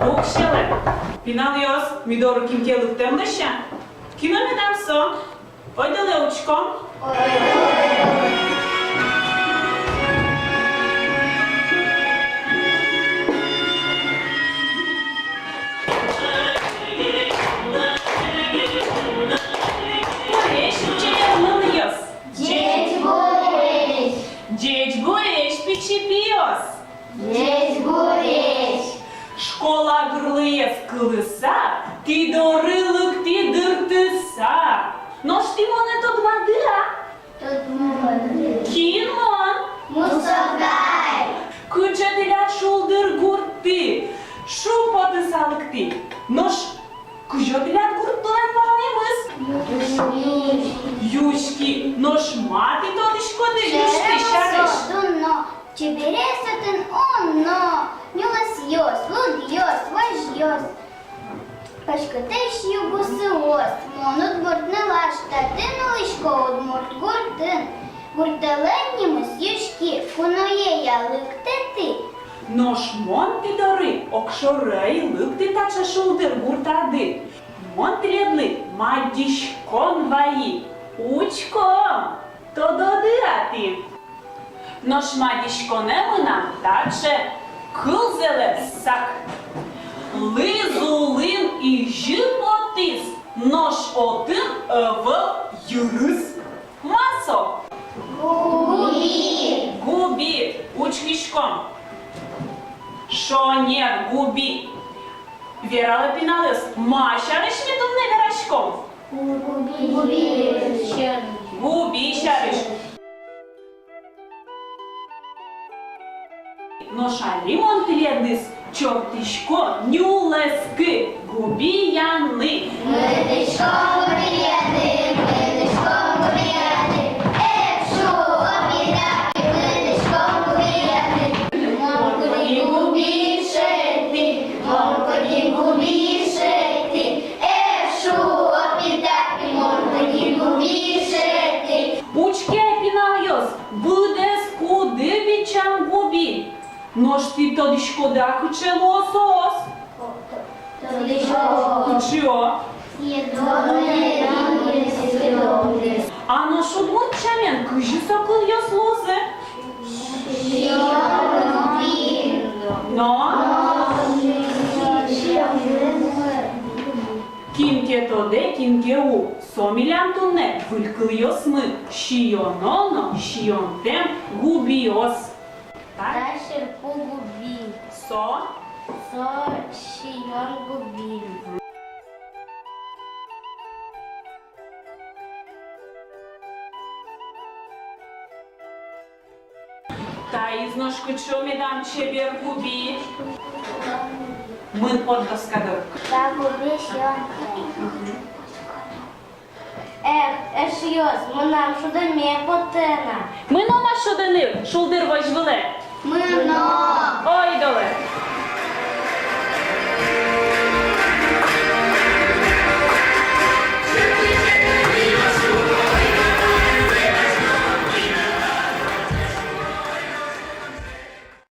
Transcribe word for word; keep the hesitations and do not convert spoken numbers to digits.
Пуксьылэ. Пиналъёс, ми доры кин ке лыктэм лэся. Кин о медам со? Ойдолэ учком. Ӟечбуресь, чебер нылъёс! Ӟечбуресь! Ӟечбуресь, пичи пиос! Ӟечбуресь! Школа гырлыез кылыса, тӥ доры лыктӥ дыртыса. Нош тӥ монэ тодмады-а? Тодмады. Кин мон? Мусоргай. Кыӵе тӥляд шулдыр гуртты? Шумпотыса лыктӥ. Нош кызьы тӥляд гуртлэн валамез? Юськи. Юськи. Нош ма тӥ тодӥськоды Юськи сярысь? Чебересь отын, дунно. Чебересь отын, дунно. Нюлэсъёс, лудъёс, возьёс. Паськытэсь ю бусыос. Мон удмурт нылаш, татын улӥсько, удмурт гуртын. Гуртэлэн нимыз Юськи, куное-а лыктэ тӥ? Нош мон тӥ доры огшоры ӧй лыкты таӵе шулдыр гуртады. Мон тӥледлы мадиськон вайи. Учком, тододы-а тӥ? Нош мадиськонэ мынам таӵе кылзэлэс сак. Лыз улын изьы потӥз, нош отын ӧвӧл йырыз. Ма со? Губи. Губи. Учкиськом. Шонер, губи. Вералэ, пиналъёс, ма сярысь ми туннэ вераськом? Губи. Губи сярысь. Нош али мон тӥледыз чортӥсько нюлэскы губияны. Мынӥськом губияны, мынӥськом губияны. Эх, шу, опида, мынӥськом губияны. Мон куди губи шедьтӥ, мон куди губи шедьтӥ. Эх, шу, опида, мон куди губи шедьтӥ. Учке, пиналъёс, быдэс куды бичам губи. Нош тӥ тодӥськоды-а, кыӵе луо соос? Тодӥсько. Кыӵе? Съедобное. А нош удмурт сямен кызьы со кылъёс луозы? Сиён губи. Но? Кин ке тодэ, кин ке уг. Со милям туннэ выль кылъёсмы: сиёно но сиёнтэм губиос. Та черку губи. Со? Со сиён губи. Таиз нош кыӵе медам чебер губи? Мын под доска доры. Та губи сиёнтэм. Эх, эшъёс, мынам шудэме потэ на. Мыном-а шудыны шулдыр возь вылэ? Мыном.